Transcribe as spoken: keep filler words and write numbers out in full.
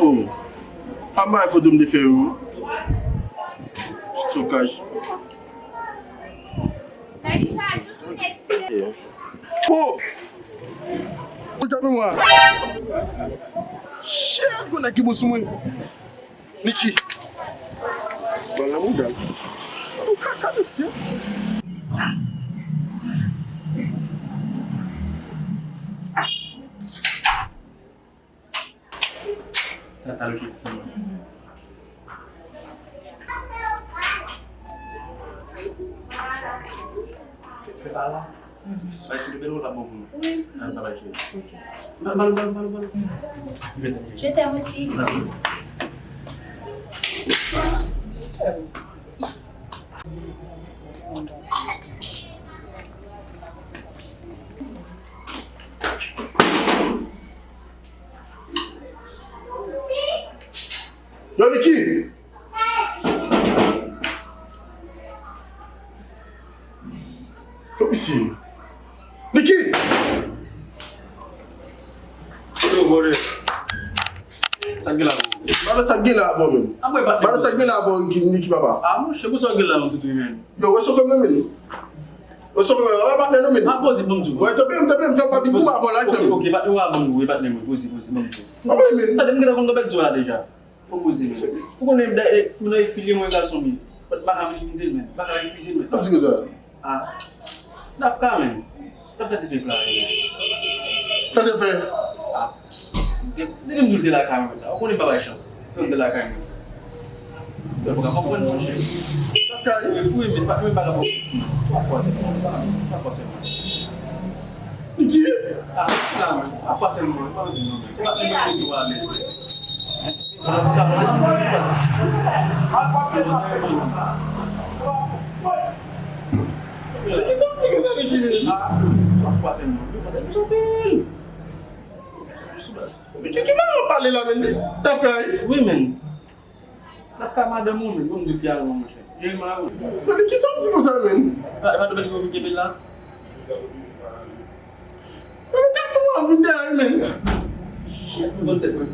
Oh, pa m bay foto m te fè yo. Stokaj. Oh! Kote memwa? Shit, konnen ki bon sou mwen. Niki. Bal nan mouda l. Ou kaka, mesye. Sa ta lojik, jisteman. Fè pa la. Bay si nou beno la bon pou nou. Wi. Al travay, cheri. Ok. Bal, bal, bal, bal, bal. Je t'aime. Je t'aime aussi. Yo, Niki! Kòm isi. Niki! Yo, bòdè. Sa k gen la, bro? Bale sa k gen la avè w menm. A mwen, patnè. Bale sa k gen la avè w, Niki, Niki, papa. A, monchè, pou sa w gen la, non, tout, wi, menm. Yo, wè chofè m nan, menm. Wè chofè m nan, wè patnè nou, menm. A, poze, ban m di w. Wè, tanpri, tanpri, m fè pati pou avè w la, frè m. Ok, patnè, w a ban m, wi, patnè, wi, poze, poze, ban m di w. Wè, menm. Tande, m gentan konn konbèl di w la deja. Fò poze, men. Ou konnen, e, moun nan e filye mwen gason, men. Mwen pa ka minimize l, men. Mwen pa ka refize l, men. Ap di konsa. A. Dafka, men. Dafka te fè pla, men. Sa te fè? A. Depi m di w l te lakay mwen, la. Ou konnen m pa bay chans. Se yon de lakay mwen. Mwen pa ka konprann, monchè. Lakay? Wi, men pa, men pa ka konprann. Twa fwa sèlman. Twa fwa sèlman. Niki? A, la, men. Twa fwa sèlman. Pa anvi non, men. Pa anvi non, men. Twa alèz, men. Niki, sa w di konsa, Niki, men? A, twa fwa sèlman. Twa fwa sèlman. Niki, ki manman w pale la, men? Dafka, wi, men. Dafka madanm ou, men. Bon, m di fi a non, monchè. Jèlman la, wi. Men Niki, sa w di konsa, men? E pa, e pa nou mèt konn kenbe l la? Mwen ka kouman vin dèyè l menm. Shit, mwen konn tèt mwen.